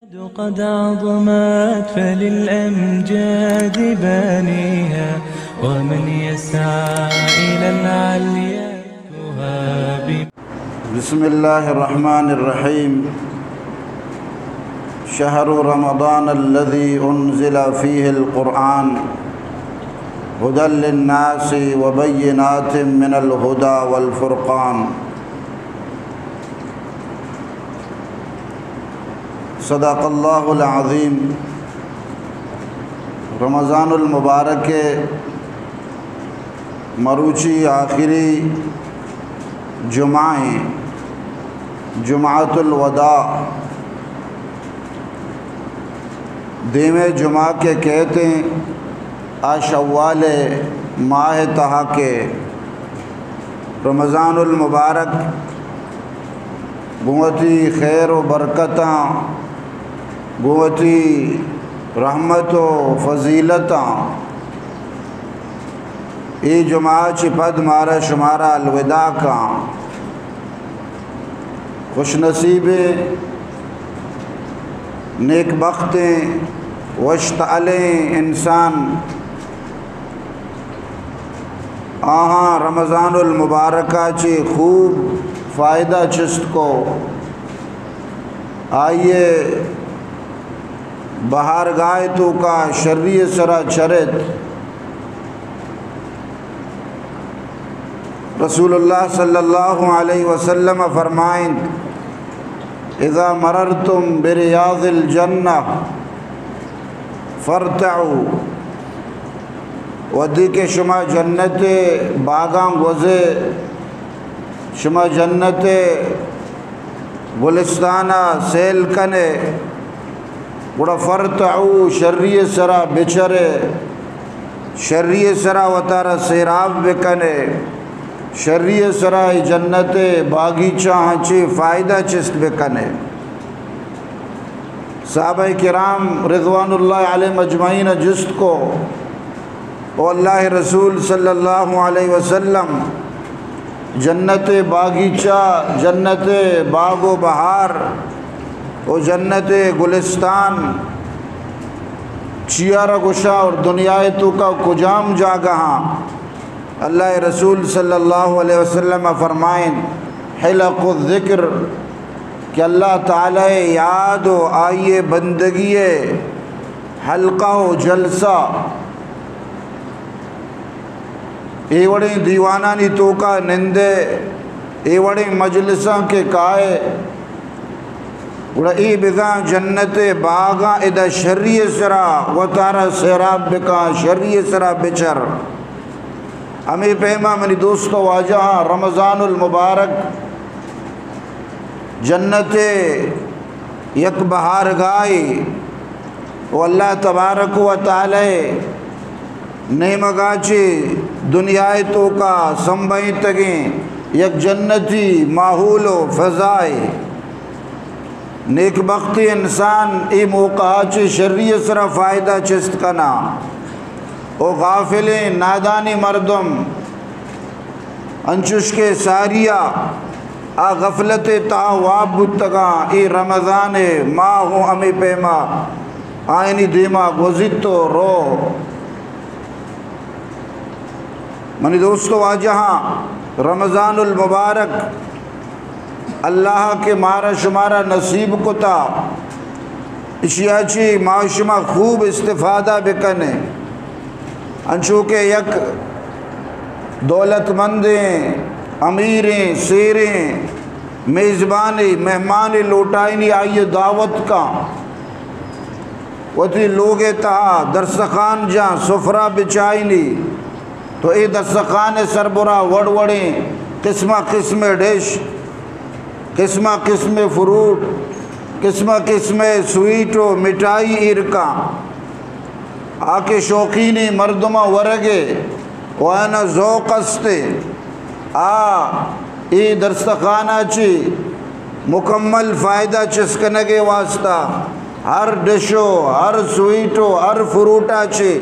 قد عظمت فللأمجاد بانيها، ومن يسعى إلى العليا يهاب. بسم الله الرحمن الرحيم. شهر رمضان الذي أنزل فيه القرآن هدى للناس وبينات من الهدى والفرقان. صدق اللہ العظیم۔ رمضان المبارک ءِ مروچی آخری جمعہ ایں، جمعۃ الوداع۔ دیمے جمعہ کہ کئیت ایں، آ شوال ءِ ماہ ءِ تہا کہ رمضان المبارک گوں وتی خیر و برکتاں، گوں وتی رحمت و فضیلتاں، اے جمعہ چہ پد مارا شمارا الوداع کاں۔ خوش نصیبیں، نیک بختیں، وش تعلیں انسان آہاں رمضان المبارک ءَ چہ خوب فائدہ چست کو، آئی ءِ بہارگاہ ءِ توکا شری ءِ سرا چرت۔ رسول اللہ صلی اللہ علیہ وسلم فرمائنت، اذا مررتم بریاض الجنہ فارتعوا۔ وھدے کہ شما جنت ءِ باگاں گوزے، شما جنت ءِ گلستان ءَ سیل کنے، گڑا فارتعوا، شری ءِ سرا بچرے، شری ءِ سرا وتارا سیراب بکنے، شری ءِ سرا اے جنت ءِ باغیچہ آں چہ فائدہ چست بکنے۔ صحابہ کرام رضوان اللہ علیہم اجمعین ءَ جست کو، او اللہ ءِ رسول صلی اللہ علیہ وسلم، جنت ءِ باغیچہ، جنت ءِ باغ و بہار و جنت ءِ گلستان چیا را گوشاں اور دنیا ءِ توکا کجام جاگہاں؟ اللہ ءِ رسول صلی اللہ علیہ وسلم فرمائنت، حلق الذکر، کہ اللہ تعالی ءِ یاد و آئی ءِ بندگی ءِ حلقہ و جلسہ، اے وڑیں دیوانانی توکا نندے، اے وڑیں مجلساں کہ کائے، گڑا اے بزاں جنت ءِ باغاں ادا شری ءِ سرا وتارا سیراب بکاں، شری ءِ سرا بچر۔ ہمے پیما منی دوست و واجہاں، رمضان المبارک جنت ءِ یک بہارگاہے و اللہ تبارک و تعالی ءِ نیمگا چہ دنیا ءِ توکا سمبھینتگیں یک جنتی ماحول و فضائے۔ نیکبختی انسان اے موقع ءَ چہ شری ءِ سرا فائدہ چست کناں و غافلیں نادانیں مردم انچوش کہ ساری ءَ آ غفلت ءِ تہا واب بوتگاں، اے رمضان ءِ ماہ ہوں ہمے پیما آیانی دیما گوزیت و رو۔ منی دوست و واجہاں، رمضان المبارک اللہ کہ مارا شمارا نصیب کتا، اشیا چی ما شما خوب استفادہ بکنیں۔ انچو کہ یک دولت مندیں، امیریں، سیریں میزبانے، مہمانے لوٹائینی، آئی ءَ دعوت کاں، وتی لوگ ءِ تہا درستخان جاں، سفرہ بچائینی، تو اے درستخان ءِ سربرا وڑ وڑیں قسمہ قسم ءِ ڈش، قسمہ قسم ءِ فروٹ، قسمہ قسم ءِ سویٹ و مٹھائی ایر کاں۔ آ کہ شوقینیں مردماں ورگ ءِ و آیانا ذوق است ءِ، آ اے درستخان ءَ چہ مکمل فائدہ چست کنگ ءِ واسطہ ہر ڈش و ہر سویٹ و ہر فروٹ ءَ چہ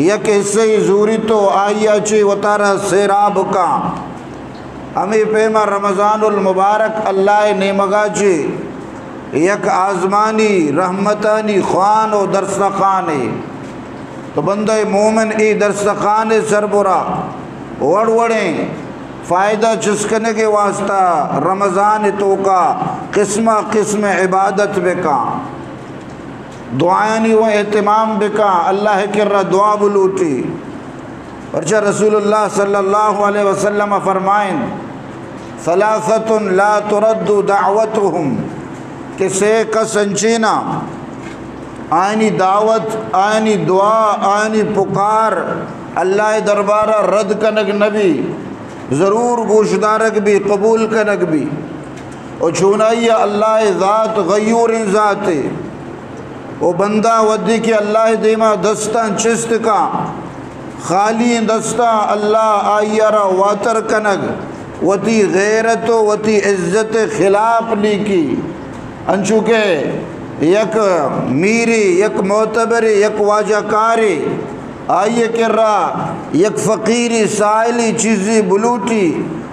یک حصہ ئے زوریت و آئی ءَ چہ وتارا سیراب کاں۔ ہمے پیما رمضان المبارک اللہ ءِ نیمگا چہ یک آزمانی رحمتانی خوان و درستخانے۔ تو بندہ مومن اے درستخانے سربرا وڑ وڑیں فائدہ چست کنگے واسطہ رمضان توکا قسمہ قسم عبادت بکاں، دعایانی و اہتمام بکاں، اللہ کرا دعا بلوٹی۔ پرچہ رسول اللہ صلی اللہ علیہ وسلم فرمائن، ثلاثة لا ترد دعوتهم، کہ سے کس انچینا آیانی دعوت، آیانی دعا، آیانی پکار اللہ دربارا رد کنگ نبی، ضرور گوشدارگ بی، قبول کنگ بی۔ و چونائی اللہ ذات غیوریں ذاتے۔ و بندہ وھدے کہ اللہ دیما دستاں چست کاں، خالی دستاں اللہ آئی را واتر کنگ، وتی غیرت و وتی عزت خلاف لیکی۔ انچو کہ یک میری، یک معتبری، یک واجہ کاری، آئی کرا یک فقیری سائلی چیزی بلوٹی،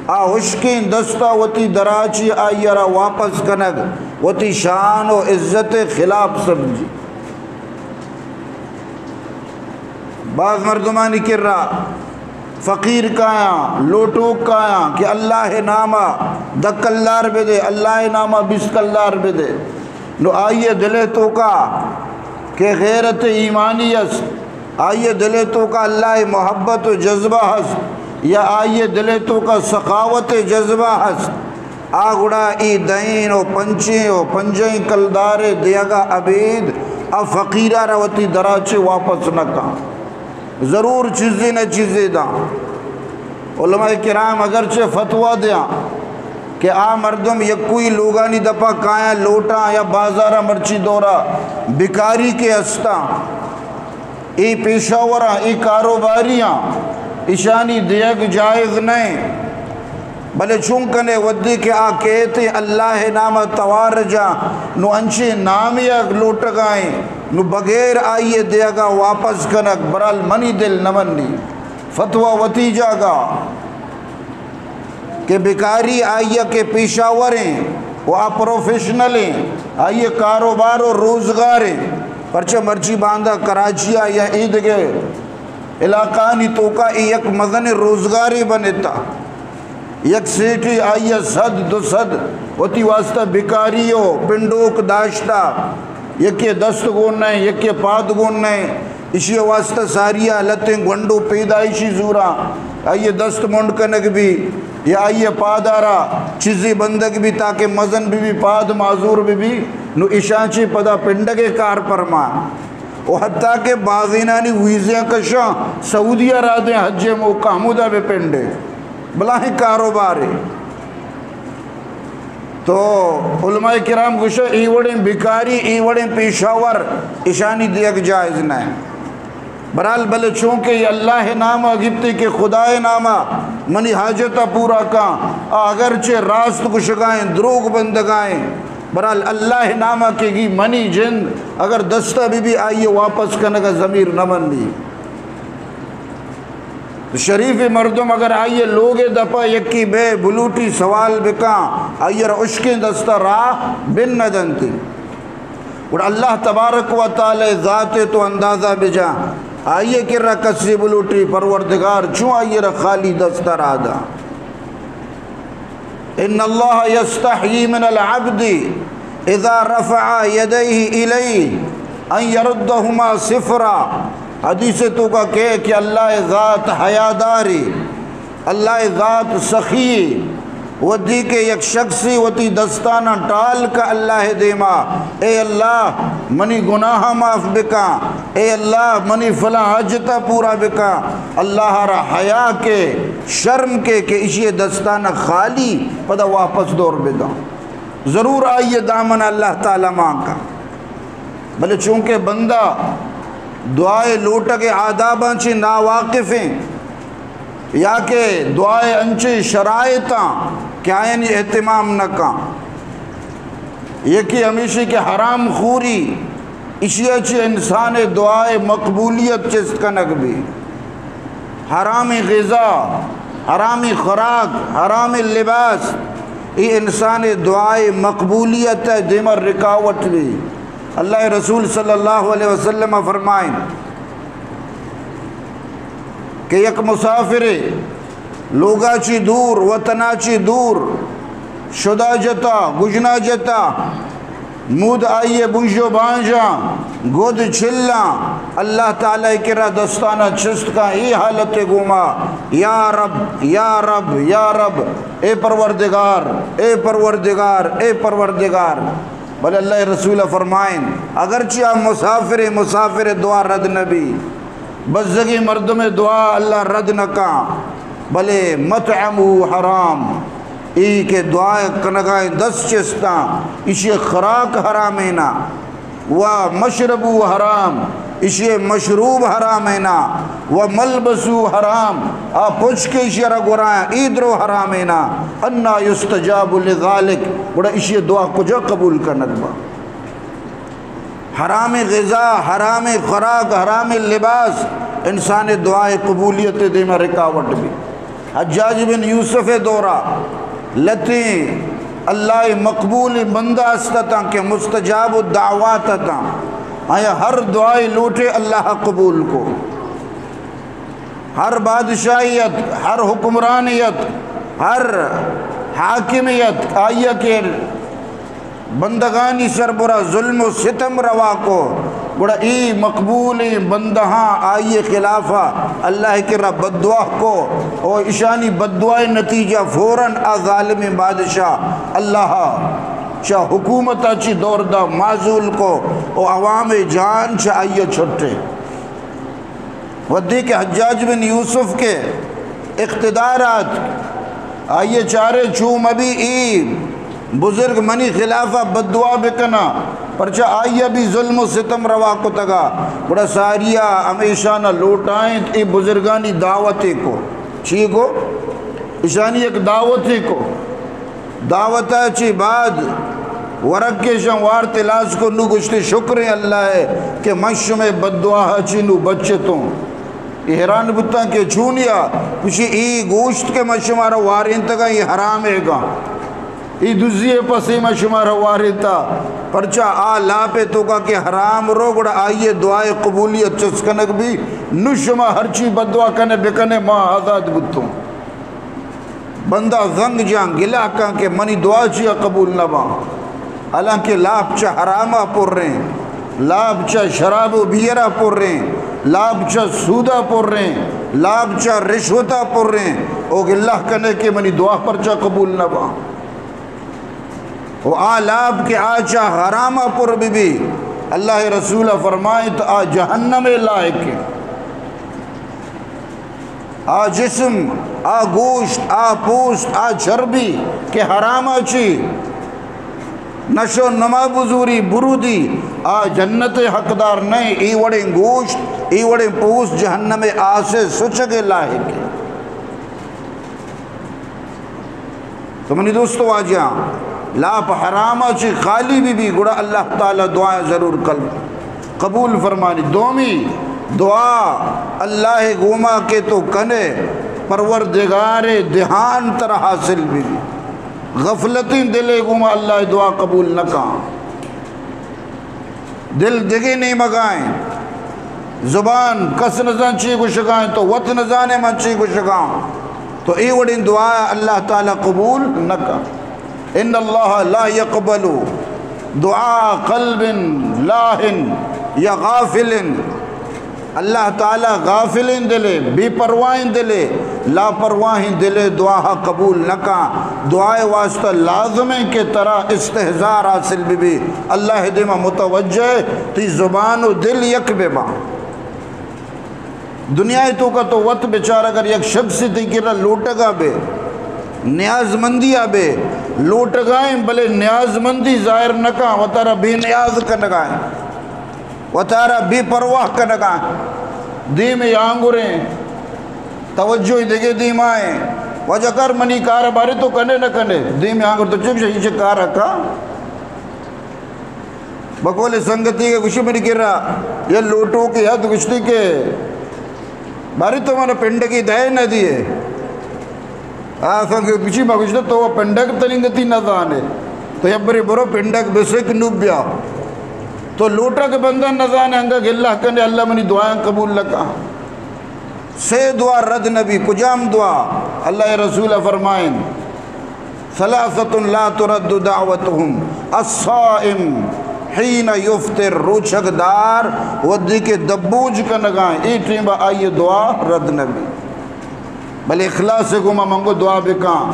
آ ہشکیں دستا وتی دراچی آئی را واپس کنگ، وتی شان و عزت خلاف سمجھی۔ بعض مردمانی کرا فقیر کایاں، لوٹوک کایاں کہ اللہ ناما دہ کلدار بدے، اللہ ناما بیست کلدار بدے۔ نو آئی دل توکا کہ غیرت ایمانی است، آئی دل توکا اللہ محبت و جذبہ ہست، یا آئی دل توکا سخاوت جذبہ ہست، آ گڑا ای دئیں و پنچیں و پنجئیں کلدارے دیگا ابید آ فقیرا را وتی دراچے واپس نہ کاں۔ ضرور چیزے نہ چیزے داں۔ علماء کرام اگرچہ فتویٰ دیاں کہ آ مردم یکوئی لوگانی دپا کایاں لوٹاں یا بازارا مرچی دورا بکاری کہ ہستاں، اے پیشہ وراں، اے کاروباریاں، اشانی دیگ جائز نہ۔ بلے چون کنے وھدے کہ آ کیت اللہ نام توار جا، نو انچیں نامے ء لوٹگائیں، نو بغیر آئی دیگا واپس کنگ، برال منی دل نہ منی۔ فتویٰ وتی جاگہ کہ بکاری آئی ء کہ پیشہ وریں و آ پروفیشنل ایں، آئی ء کاروبار و روزگار ایں، پرچہ مرچی باندا کراچی ء یا ایدگہ علاقانی توکا اے یک مزن روزگارے بنتا۔ یک سیٹی آئی ء صد دو صد وتی واسطہ بکاری و پنڈوک داشتا، یکے دست گون نہ، یکے پاد گون نہ، ایشی واسطہ ساری ء لتیں گونڈو پیدائشی زوراں، آئی ء دست منڈ کنگ بی یا آئی ء پادارا چیزے بندگ بی تاکہ مزن بہ بی، پاد معذور بہ بی، نو ایشاں چی پدا پنڈگ ء کار پرما۔ و حتیٰ کہ بازینانی ویزیاں کشاں سعودی ء را دیں حج ء موقع ہمودا بہ پنڈے۔ بلاہیں کاروبارے۔ تو علماء کرام گوشہ، اے وڑیں بکاری، اے وڑیں پیشہ ور، اشانی دیگ جائز نہ۔ برحال بلے چونکہ اے اللہ نام ء گپتے کہ خدائے نام ء منی حاجت ء پورا کاں، آ اگرچہ راست گشگائیں، دروگ بندگائیں، برحال اللہ نام ء کہ گی منی جند اگر دست ء بہ بی، آئی ء واپس کنگ ء ضمیر نہ منی۔ شریف مردم اگر آئی ء لوگ ء دپا یکی بے بلوٹی سوال بکاں، آئی ء را اشکیں دست ء راہ بن نہ دنتی۔ گڑا اللہ تبارک و تعالی ذات ء تو اندازہ بجا، آئی ء کرا کسی بلوٹی، پروردگار چون آئی ء را خالی دست ء راہ دا؟ ان اللہ یستحیی من العبد اذا رفع یدیہ الیہ ان یردہما صفرا۔ حدیث توکا کہے کہ اللہ ذات حیاداری، اللہ ذات سخی، وھدے کہ یک شخصے وتی دستاناں ٹال کا اللہ دیما، اے اللہ منی گناہ معاف بکاں، اے اللہ منی فلاں حاجتا پورا بکاں، اللہ را حیا کے، شرم کے کہ اشی دستاناں خالی پدا واپس دور بداں۔ ضرور آئی دامن اللہ تعالی مان کا۔ بلے چونکہ بندہ دعائے لوٹگ ء آداباں چہ ناواقف ایں یا کہ دعائے انچیں شرائطاں کہ آیانی اہتمام نہ کاں، یکے ہمیشی کہ حرام خوری، اشیا چہ انسان دعائے مقبولیت چست کنگ بی۔ حرام غذا، حرام خوراک، حرام لباس، اے انسان دعائے مقبولیت ءِ دیما رکاوٹ بی۔ اللہ رسول صلی اللہ علیہ وسلم فرمائیں کہ یک مسافرے لوگا چی دور، وطنا چی دور، شدا جتا، گژنا جتا، مود آئی بنژ و بانژاں، گد چلاں، اللہ تعالی کرا دستانا چست کاں، اے حالت گوما، یا رب، یا رب، یا رب، اے پروردگار، اے پروردگار، اے پروردگار۔ بلے اللہ رسول فرمائیں، اگرچہ آ مسافر، مسافر دعا رد نبی، بزگیں مردم دعا اللہ رد نکاں، بلے مطعمہ حرام، ای کہ دعا کنگائیں دست چستاں، اشی خراک حرامینا، و مشربہ حرام، اشی مشروب حرامینا، و ملبسہ حرام، آ پچ کہ اشی را گورائیں ای درو حرامینا، انا یستجاب لذلک، گڑا اشی دعا کجا قبول کنگ با؟ حرام غذا، حرام خوراک، حرام لباس انسان دعائے قبولیت دیما رکاوٹ بی۔ حجاج بن یوسف دورا لتیں اللہ مقبول بندہ استتاں کہ مستجاب الدعوات اتاں، آیا ہر دعائے لوٹے اللہ قبول کو۔ ہر بادشاہیت، ہر حکمرانیت، ہر حاکمیت آئی کہ بندگانی سر برا ظلم و ستم روا کو، گڑا ای مقبولیں بندہاں آئی خلافا اللہ کرا بددعا کو، او اشانی بددعائے نتیجہ فوراً آ ظالمیں بادشاہ اللہ چا حکومتا چی دور دا معزول کو، او عوام جان چا آئی چھٹے۔ وھدے کہ حجاج بن یوسف کہ اقتدار آت، آئی چارے چو مبی ای بزرگ منی خلافا بددعا بکنا، پرچا آئی بھی ظلم و ستم روا کتگا، گڑا ساریا ہمیشانا لوٹائیں ای بزرگانی دعوتے کو۔ چی کو؟ اشانی یک دعوتے کو۔ دعوتا چی بعد ورگ کشاں وارت، لاس کو، نو گوشتے، شکریں اللہ ءِ کہ من شمئے بددعا چی نو بچتوں۔ اے حیران بوتاں کہ چونیا؟ گوشی، ای گوشت کہ من شمارا وارینتگاں، ای حرام ہے گا۔ ای دزی پسی من شمارا وارینتا۔ پرچا آ لاپ توکا کہ حرام رو، گڑا آئی دعائے قبولیت چس کنگ بی، نو شما ہرچی بددعا کنے بکنے، ما آزاد بوتوں۔ بندہ زنگ جاں، گلہ کاں کہ منی دعا چیا قبول نہ باں، حالانکہ لاپ چہ حراما پریں، لاپ چہ شراب و بیئرا پریں، لاپ چہ سودا پریں، لاپ چہ رشوتا پریں، او گلہ کنے کہ منی دعا پرچا قبول نہ باں۔ و آ لاپ کہ آ چہ حراما پر بی بی، اللہ رسول فرمائیں تو آ جہنم لائق ہے۔ آ جسم، آ گوشت، آ پوست، آ چربی کہ حراما چی نشو نما بزوری برودی، آ جنت حقدار نئے۔ ای وڑیں گوشت، ای وڑیں پوست جہنم آسے سچگ لائق ہے۔ تو منی دوست واجہاں، لاپ حراما چی خالی بی بی، گڑا اللہ تعالی دعا ضرور قبول فرمانی۔ دومی دعا اللہ گوما کہ تو کنے، پروردگار دھیان ترا حاصل بی بی۔ غفلتیں دلے گوما اللہ دعا قبول نکاں۔ دل دگہ نیمگائیں، زبان کس نزان چی گوشگائیں، تو وت نزانے من چی گوشگاں، تو اے وڑیں دعا اللہ تعالی قبول نکا۔ ان اللہ لا یقبل دعاء قلب لاہ یا غافل۔ اللہ تعالی غافلیں دلے، بے پرواہیں دلے، لاپرواہیں دلے دعا قبول نکاں۔ دعائے واسطہ لازم ہے کہ ترا استحضار حاصل بی بی، اللہ دیما متوجہ، تی زبان و دل یک بے باں۔ دنیا توکا تو وت بچار، اگر یک شخص تی کرا لوٹگا بے، نیازمندیا بے، لوٹگائیں بلے نیازمندی ظاہر نکاں، وتارا بے نیاز کنگائیں۔ وتارا بے پرواہ کنگا، دیم آنگریں، توجہ دگہ دیمائیں۔ واجہ کر منی کار بارے تو کنے نہ کنے، دیم آنگر تو چپ شئی چہ کار کا۔ بقول سنگتی کہ گوشی منی کرا یا لوٹو کہ یاد گوشتی کہ بارے تو من پنڈگی دے نہ دیے۔ آسان کہ بچی ما گوشتا تو پنڈگ ترینگتی نزانے، تو یک بری برو پنڈگ بسک نو بیا۔ تو لوٹا کہ بندہ نزانے، انگا گلہ کنے، اللہ منی دعایاں قبول نکا۔ سے دعا رد نبی۔ کجام دعا؟ اللہ رسول فرمائن، ثلاثة لا ترد دعوتهم، الصائم حين يفطر، روچگ دار وھدے کہ دبوج کنگا ایں، اے ٹیما آئی دعا رد نبی۔ بلے اخلاص گوما منگو دعا بکاں،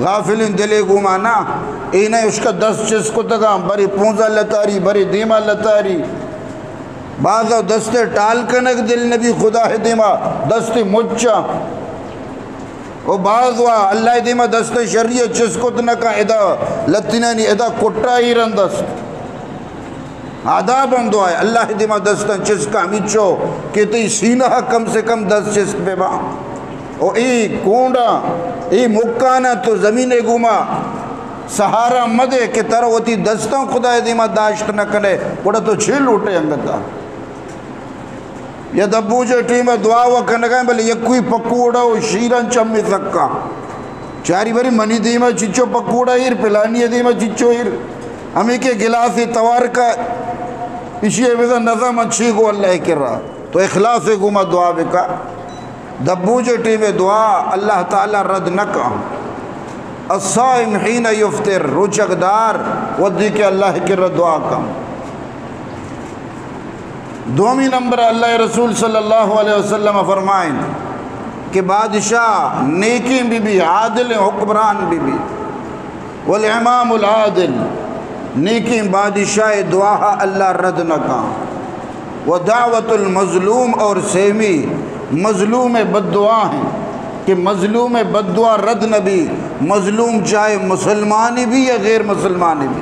غافلیں دلے گوما نہ، اے نہ اشکا دست چست کتگاں، برے پونزا لتاری، برے دیما لتاری۔ بعضا دست ٹال کنگ دل نبی خدا دیما، دست مچا۔ و بعض وا اللہ دیما دست شری چست کت نہ کن، ادا لتینانی ادا کٹا ایران دست۔ آداب ہم دعا ہے، اللہ دیما دستاں چست کا ہمیچو کہ تئی سینہ کم سے کم دست چست بہ با۔ او اے کونڈا، اے مکانا تو زمین گوما سہارا مدے کہ ترا وتی دستاں خدا دیما داشت نہ کنے، گڑا تو چے لوٹے انگتا؟ یا دبوجے ٹیم دعا و کنگا، بلے یکوئی پکوڑا و شیران چمی سکا۔ چاری بری منی دیما چچو پکوڑا ایر، پلانی دیما چچو ایر۔ ہمیں کہ گلاس توار کا، اشی بزن نظم اچھی گو اللہ کرا۔ تو اخلاص گوما دعا بکا۔ دبوجے ٹیم دعا اللہ تعالی رد نہ کا۔ الصائم حين يفطر، روچگ دار وھدے کہ اللہ کرا دعا کا۔ دومی نمبر اللہ رسول صلی اللہ علیہ وسلم فرمائیں کہ بادشاہ نیکیں بی بی، عادل حکمران بی بی، والامام العادل، نیکیں بادشاہ دعا اللہ رد نہ کا۔ ودعوة المظلوم، اور سیمی مظلوم بددعا ہیں کہ مظلوم بددعا رد نبی، مظلوم چاہے مسلمانی بھی یا غیر مسلمانی بھی۔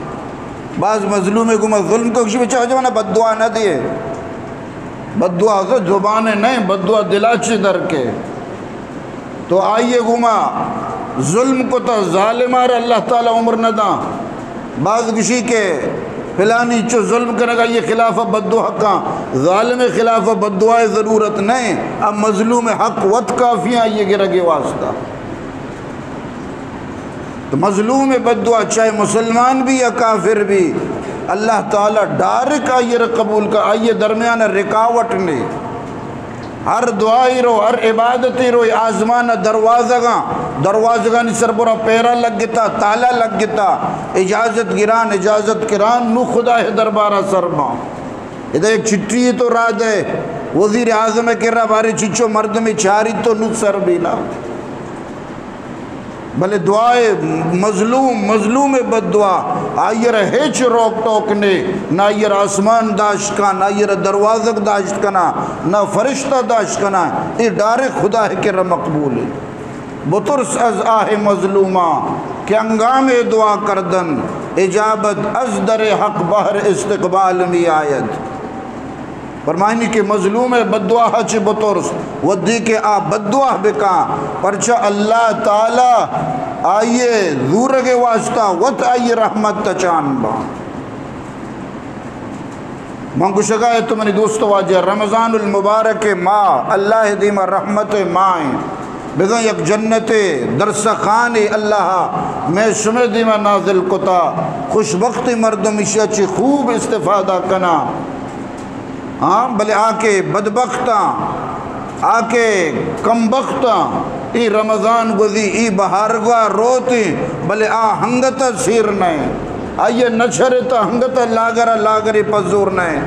بعض مظلوم گوما ظلم کو کشی بچا جوانا بددعا نہ دیے، بددعا تو زبان نہیں، بددعا دلا چی در کے۔ تو آئیے گوما ظلم کو تا ظالمار اللہ تعالی عمر نہ داں۔ بعض گشی کہ پلانی چو ظلم کنگا یہ خلاف بددعا کاں، ظالم خلاف بددعا ضرورت نہیں، اب مظلوم حق وت کافی آئیے گرگے واسطہ۔ تو مظلوم بددعا چاہے مسلمان بھی یا کافر بھی، اللہ تعالی ڈائریکٹ آئیے را قبول کا، آئیے درمیان رکاوٹ نے۔ ہر دعائی رو، ہر عبادتی رو، آزمان دروازگاں، دروازگانی سر برا پیرا لگتا، تالا لگتا، اجازت گران، اجازت کران، نو خدا ہے دربارہ سر باں۔ ادا ایک چٹی تو را دے، وزیر اعظم کرا بارے چچو مردمی چاری تو نو سر بینا۔ بلے دعائے مظلوم، مظلوم بددعا، آئیر ہچ روک ٹوک نے، نہ آئیر آسمان داشت کا، نہ آئیر دروازگ داشت کنا، نہ فرشتہ داشت کنا، اے ڈائریکٹ خدا ہے کرا مقبول ہے۔ بترس از آہ مظلوماں کہ انگام دعا کردن، اجابت از در حق بہر استقبال می آید۔ فرمائنی کہ مظلوم بددعا چہ بترس، وھدے کہ آ بددعا بکاں، پرچا اللہ تعالی آئیے زورگ واسطہ وت آئی رحمت تچان باں۔ من گشگا ہے تو منی دوست واجہ، رمضان المبارک ماہ اللہ دیما رحمت ماہ ہیں۔ بزاں یک جنت درسخانے اللہ مئے شمئے دیما نازل کتا۔ خوشبخت مردم اشیا چی خوب استفادہ کنا۔ ہاں، بلے آ کہ بدبختاں، آ کہ کمبختاں، ای رمضان گوزی، ای بہارگا روتی، بلے آ ہنگتا سیر نئے۔ آئیے نہ چرتا ہنگتا لاگرا لاگری پزور نئے۔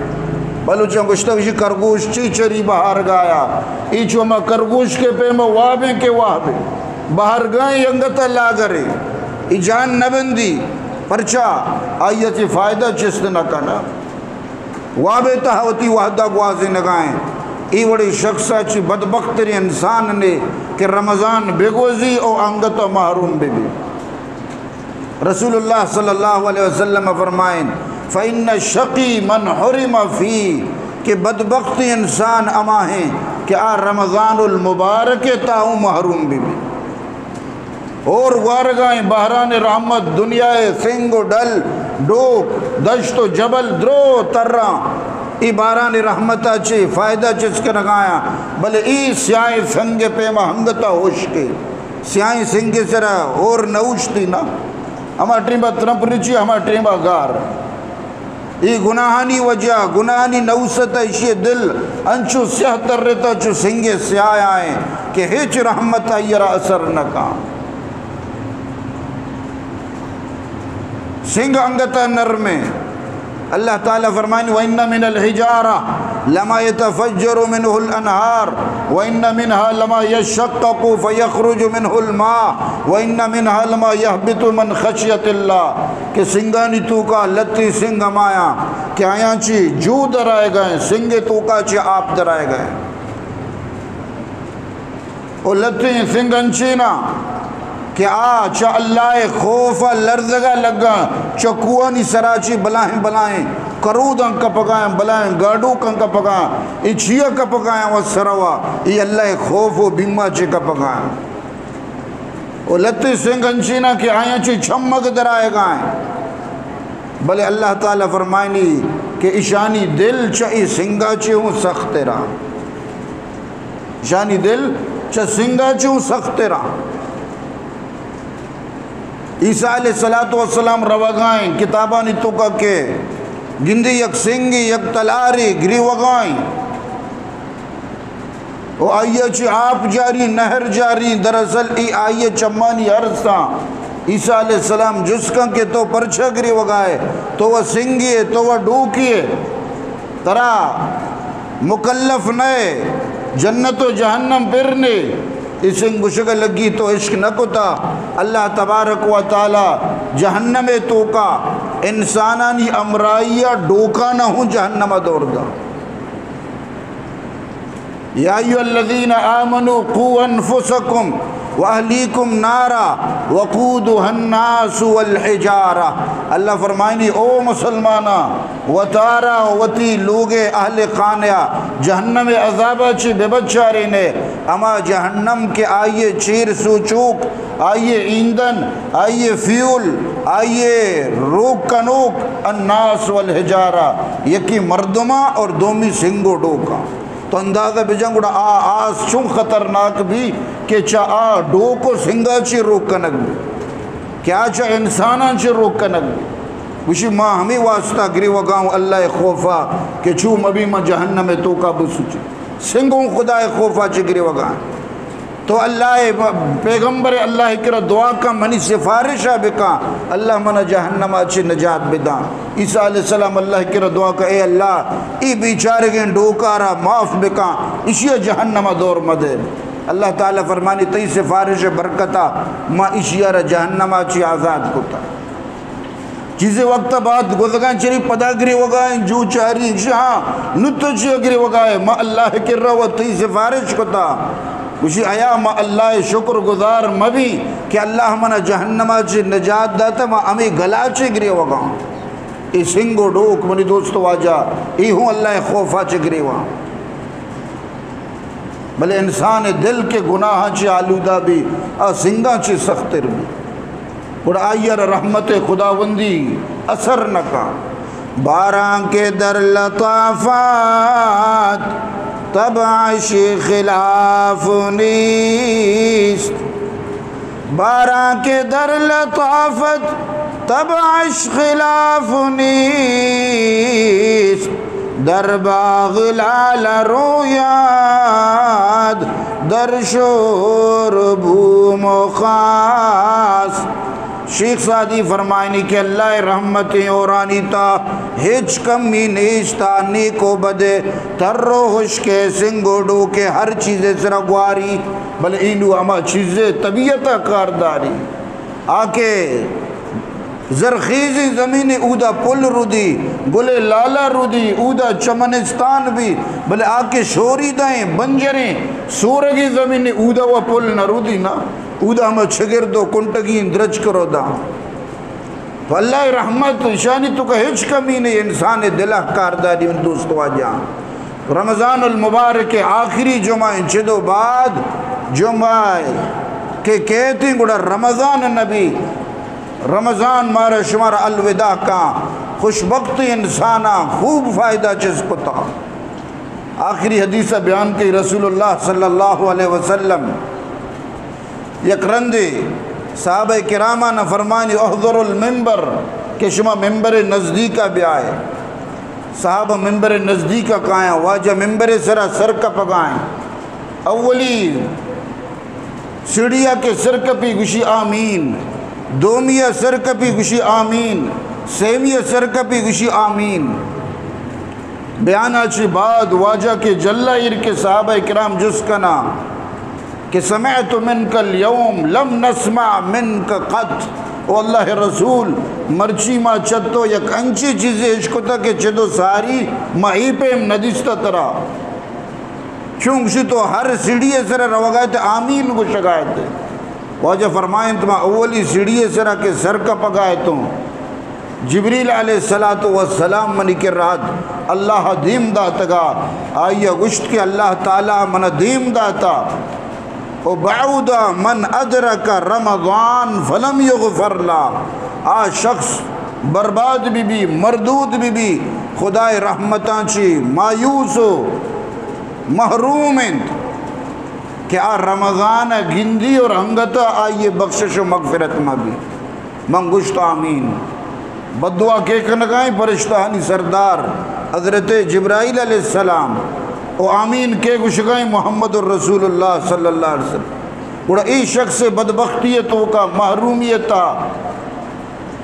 بلوچاں گوشتہ وشی کرگوش چی چری بہارگایا۔ ای چو ما کرگوش کے پیما وابیں کے وابیں۔ بہارگائیں انگتا لاگرے۔ ای جان نہ بندی۔ پرچا؟ آئیے چی فائدہ چست نہ کنا۔ وابے تہا وتی وہدا گوازینگائیں۔ ای وڑی شخصا چی بدبختری انسان نے کہ رمضان بگوزی او انگتا محروم ببی۔ رسول اللہ صلی اللہ علیہ وسلم فرمائیں، فإن الشقی من حرم فی، کہ بدبخت انسان ہما ہیں کہ آ رمضان المبارک تاؤں محروم ببی۔ اور وارگائیں بہران رحمت، دنیا سنگ و ڈل، ڈوک، دشت و جبل درو تراں، ای باران رحمتا چی فائدہ چست کنگایاں، بلے ای سیاہیں سنگ پیما ہنگتا ہوشکے۔ سیاہیں سنگ ءِ سرا ہور نہ اوشتی نا، ہما ٹیما ترمپ رچی، ہما ٹیما گار۔ اے گناہانی وجہ، گناہانی نحوست ءَ ایشی ءِ دل انچو سیاہ ترتا، چو سنگ ءِ سیاہ آئیں کہ ہچ رحمت آئی ءَ را اثر نہ کاں۔ سنگ انگتا نرمیں۔ اللہ تعالیٰ فرمائنی، وَإِنَّ مِنَ الْحِجَارَةِ لَمَا يَتَفَجَّرُ مِنْهُ الْأَنْهَارُ وَإِنَّ مِنْهَا لَمَا يَشَّقَّقُ فَيَخْرُجُ مِنْهُ الْمَاءُ وَإِنَّ مِنْهَا لَمَا يَهْبِطُ مِنْ خَشْيَةِ اللَّهِ، کہ سنگانی توکا لتیں سنگ ہمایاں کہ آیاں چی جو درائے گئے، سنگ توکا چی آپ درائے گئے۔ و لتیں سنگ انچینا کہ آ چہ اللہ ءِ خوف ءَ لرزگا لگاں، چہ کوہانی سرا چی بلاہیں بلاہیں کروداں کپگایاں، بلاہیں گاڈوکاں کپگایاں، اے چیا کپگایاں و سروا، اے اللہ ءِ خوف و بیما چی کپگایاں۔ و لتیں سنگ انچینا کہ آیاں چی چمگ درائے گائیں۔ بلے اللہ تعالیٰ فرمائنی کہ اشانی دل چہ اے سنگا چی ہوں سخت را۔ اشانی دل چہ سنگا چوں سخت را۔ عیسیٰ علیہ الصلوۃ والسلام روگائیں، کتابانی توکا کہ گندی یک سنگی، یک تلاری گریوگائیں۔ و آئی چی آپ جاری، نہر جاری۔ دراصل ای آئی چمانی عرض تاں۔ عیسیٰ علیہ السلام جست کن کہ تو پرچہ گریوگائے، تو وہ سنگی ہے، تو وہ ڈوکی ہے۔ ترا مکلف نئے، جنت و جہنم پر نے۔ اسن گشگ لگی تو عشق نہ کتا۔ اللہ تبارک و تعالیٰ جہنم توکا انسانانی امرائی ڈوکانا ہوں جہنم دور دا۔ یا ایھا الذین آمنوا قوا انفسکم واہلیکم نارا وقودها الناس والحجارہ۔ اللہ فرمائنی، او مسلماناں، وتارا و وتی لوگ اہل خانہ جہنم عذابا چی ببچارینے، ہما جہنم کہ آئی چیر سوچوک، آئی ایندن، آئی فیول، آئی روک کنوک، الناس والحجارہ، یکی مردماں اور دومی سنگ و ڈوکاں۔ تو اندازہ بجن گڑا آ آس چون خطرناک بی کہ چہ آ ڈوک و سنگا چی روک کنگ بی، کہ آ چہ انساناں چی روک کنگ بی۔ گوشی، ما ہمے واسطہ گریوگاں اللہ خوفا کہ چو مبی ما جہنم توکا بسوچی۔ سنگوں خدا خوفا چی گریوگاں۔ تو اللہ ءِ پیغمبر، اللہ ءِ کرا دعا کن، منی سفارش ءَ بکن، اللہ منا جہنم ءَ چہ نجات بداں۔ عیسیٰ علیہ السلام اللہ ءِ کرا دعا کن، اے اللہ، ای بیچارگیں ڈوکارا معاف بکن، اشی ءَ جہنم ءَ دور مدے۔ اللہ تعالیٰ فرمانی، تئی سفارش ءِ برکت ءَ ما اشی ءَ را جہنم ءَ چہ آزاد کتا۔ چیزے وقت بعد گوزگاں چری پدا گریوگا ہیں، جو چاری شاہ، نو تو چیا گریوگا ہے؟ ما اللہ کرا و تئی سفارش کتا۔ گوشی، ایا ما اللہ شکر گزار مبی کہ اللہ منا جہنما چہ نجات داتا، ما ہمیں گلا چہ گریوگا۔ اے سنگ و ڈوک منی دوست واجہ، اے ہوں اللہ خوفا چہ گریوا۔ بلے انسان دل کہ گناہاں چہ آلودہ بی، آ سنگاں چہ سختر بی۔ گڑا آئی ءَ را رحمت خداوندی اثر نہ کن۔ باران کہ در لطافت طبعش خلاف نیست۔ باران کہ در لطافت طبعش خلاف نیست، در باغ لاله روید، در شور بوم و خاست۔ شیخ سعدی فرمائنی کہ اللہ رحمتیں اورانی تا ہچ کمی نیست، آ نیک و بدے، تر و ہشکے، سنگ و ڈوکے، ہر چیزے سرا گواری۔ بلے اینو ہما چیزے طبیعت کارداری۔ آ کہ زرخیزیں زمین اودا پل رودی، گل لالا رودی، اودا چمنستان بی، بلے آ کہ شوریدائیں، بنجریں، سورگیں زمین اودا و پل نہ رودی نا، اودا ہما چگرد و کنٹگیں درچک رودا۔ تو اللہ رحمت شانی توکا ہچ کمی نہیں، انسان دلہ کارداری من دوست واجہ۔ رمضان المبارک آخری جمعہ انت، چدو بعد جمعہ کہ کیتیں گڑا رمضان نبی، رمضان مارا شمارا الوداع کا۔ خوشبخت انسانا خوب فائدہ چست کتا۔ آخری حدیث بیان کی رسول اللہ صلی اللہ علیہ وسلم یک رندے صحابہ کراماں فرمانی، احضر المنبر، کہ شما منبر نزدیکا بیائے۔ صحابہ منبر نزدیکا کایاں، واجہ منبر سرا سر کپگائیں۔ اولی سیڑھیا کہ سر کپی گوشی آمین، دومیا سر کپی گوشی آمین، سیمیا سر کپی گوشی آمین۔ بیانا چی بعد واجہ کہ جلا ایر کہ صحابہ کرام جست کنا کہ سمعت منک الیوم لم نسمع منک قط۔ او اللہ رسول، مرچی ما چہ تو یک انچی چیزے اشکتا کہ چدو ساری ما ای پیم ندیستا ترا۔ چون گوشی تو ہر سیڑھی سر روگا تے آمین گوشگا تے۔ واجہ فرمائنت، ما اولی سیڑھی سرا کہ سر کپگا اتوں، جبریل علیہ الصلوۃ والسلام منی کرا ات، اللہ دیم داتگا، آئی گوشت کہ اللہ تعالی من دیم داتا۔ او بعد من ادرک رمضان فلم یغفر له، آ شخص برباد بی بی، مردود بی بی، خدائے رحمتاں چی مایوس و محروم انت کہ آ رمضان گندی اور انگتا آئی بخشش و مغفرت مبی۔ من گوشت آمین۔ بددعا کے کنگائیں؟ فرشتہانی سردار حضرت جبرائیل علیہ السلام۔ و آمین کے گوشگائیں؟ محمد الرسول اللہ صلی اللہ علیہ وسلم۔ گڑا اے شخص بدبختی توکا، محرومیتا،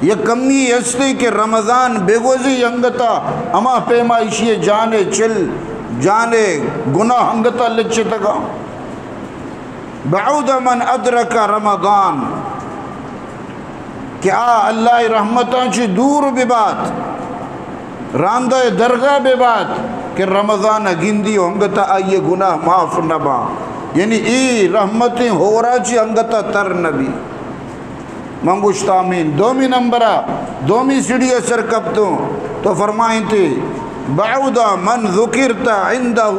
یک کمی ہستی کہ رمضان بگوزی انگتا ہما پیما ایشی جان چل، جان گناہ انگتا لچتگا۔ بعد من ادرک رمضان، کہ آ اللہ رحمتاں چی دور ببات، راندہ درگاہ ببات کہ رمضان گندی و انگتا آئی گناہ معاف نبا، یعنی ای رحمتیں ہورا چی انگتا تر نبی۔ من گوشت آمین۔ دومی نمبرا، دومی سیڑھی سر کپتوں تو فرمائیں تے، بعد من ذکرت عندہ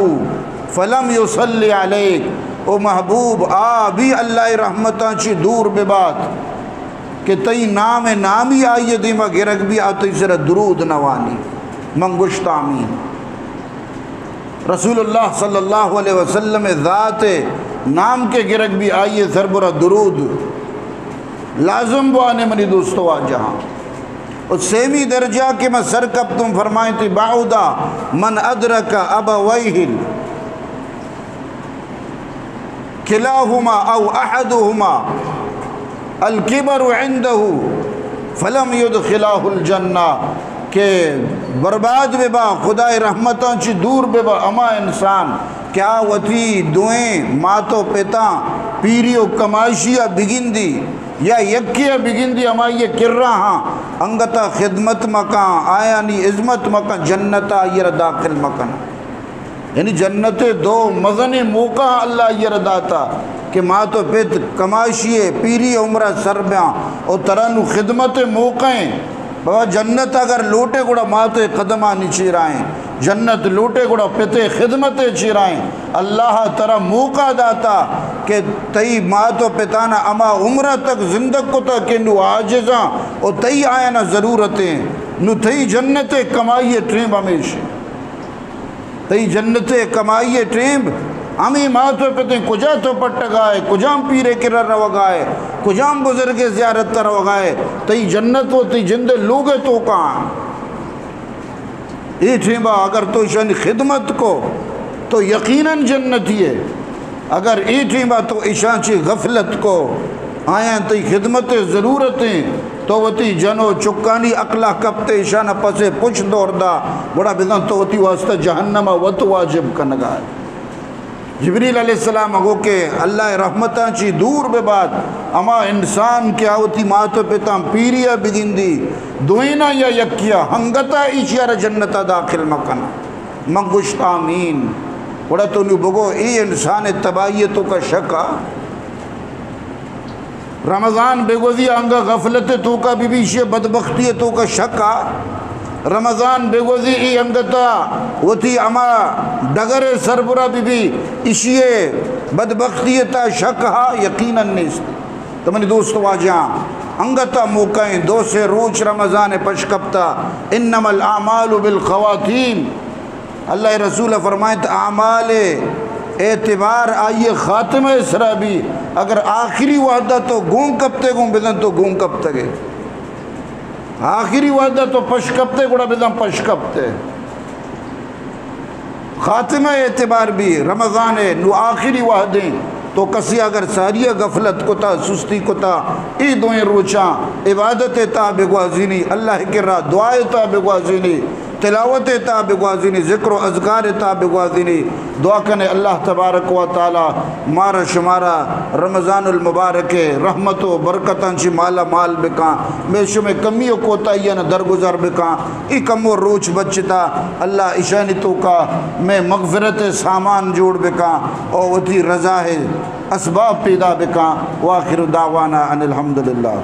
فلم یصلی علیک۔ او محبوب، آ بھی اللہ رحمتاں چی دور ببات کہ تئی نام نامی آئی دیما گرگ بھی، آ تئی سر درود نوانی۔ من گوشت آمین۔ رسول اللہ صلی اللہ علیہ وسلم ذات نام کے گرگ بھی، آئی سر برا درود لازم بوانے منی دوست واجہاں۔ و سیمی درجہ کہ من سر کپتوں فرمائیں تے، بعد من ادرک ابویہ کلاہما او احدہما الکبر عندہ فلم یدخلاہ الجنہ، کہ برباد ببا، خدائے رحمتاں چی دور ببا ہما انسان کہ آ وتی دوئیں مات و پتاں پیری و کماشیا بگندی یا یکیا بگندی ہمائی کرا ہاں انگتا خدمت مکاں، آیانی عظمت مکاں، جنتا آئی را داخل مکن۔ یعنی جنت دو مزنیں موقع اللہ آئی را داتا کہ مات و پت کماشی پیری عمرہ سر بیاں و ترا نو خدمت موقع ہیں۔ بابا جنت اگر لوٹے گڑا مات قدمانی چیرائیں، جنت لوٹے گڑا پت خدمت چیرائیں۔ اللہ ترا موقع داتا کہ تئی مات و پتانا اما عمرہ تک زندگ کتا کہ نو عاجزاں و تئی آیانا ضرورتیں، نو تئی جنت کمائی ٹیم ہمیش۔ تئی جنت کمائی ٹیم ہمیں مات و پتیں، کجا تو پٹگائے، کجام پیرے کرا روگائے، کجام بزرگ زیارت روگائے، تئی جنت و تئی جند لوگ توکا۔ اے ٹیما اگر تو ایشانی خدمت کو تو یقیناً جنتی ہے۔ اگر اے ٹیما تو ایشان چی غفلت کو، آیاں تئی خدمت ضرورتیں، تو وتی جن و چکانی عقلہ کپتے ایشان پسے پچ دور دا، گڑا بزن تو وتی واسطہ جہنم وت واجب کنگا۔ جبریل علیہ السلام گو کہ اللہ رحمتاں چی دور ببات، ہما انسان کہ آ وتی مات و پتاں پیریا بگندی، دوئینا یا یکیا، ہنگتا ایشیا را جنتا داخل مکن۔ من گوشت آمین۔ گڑا تو نو بگو، اے انسان تباہی توکا شکا؟ رمضان بگوزی انگا غفلت توکا بی بی، ایشی بدبختی توکا شکا؟ رمضان بگوزی ای انگتا وتی اما ڈگر سربرا بی بی، ایشی بدبختی تا شک ہا؟ یقیناً نیست۔ تو منی دوست واجہاں، انگتا موقع ہیں، دو سے روچ رمضان پشکپتا، انما الاعمال بالخواتیم۔ اللہ رسول فرمائیت، اعمال اعتبار آئی خاتمہ سرا بی۔ اگر آخری وہدہ تو گون کپتے گون بزن تو گون کپتگے، آخری وہدہ تو پش کپتے گڑا بزن پش کپتے۔ خاتمہ اعتبار بی رمضان ہے، نو آخری وہدیں، تو کسی اگر ساری غفلت کتا، سستی کتا، ای دوئیں روچاں عبادت تا بگوازینی، اللہ کرا دعا تا بگوازینی، تلاوت تا بگوازینی، ذکر و اذکار تا بگوازینی۔ دعا کنے اللہ تبارک و تعالی مارا شمارا رمضان المبارک رحمت و برکتاں چی مالا مال بکاں، میں شمے کمی و کوتاہیاں درگزر بکاں۔ ای کمو روچ بچتا، اللہ اشانی توکا میں مغفرت سامان جوڑ بکاں او وتی رضا اسباب پیدا بکاں۔ وآخر دعوانا ان الحمدللہ۔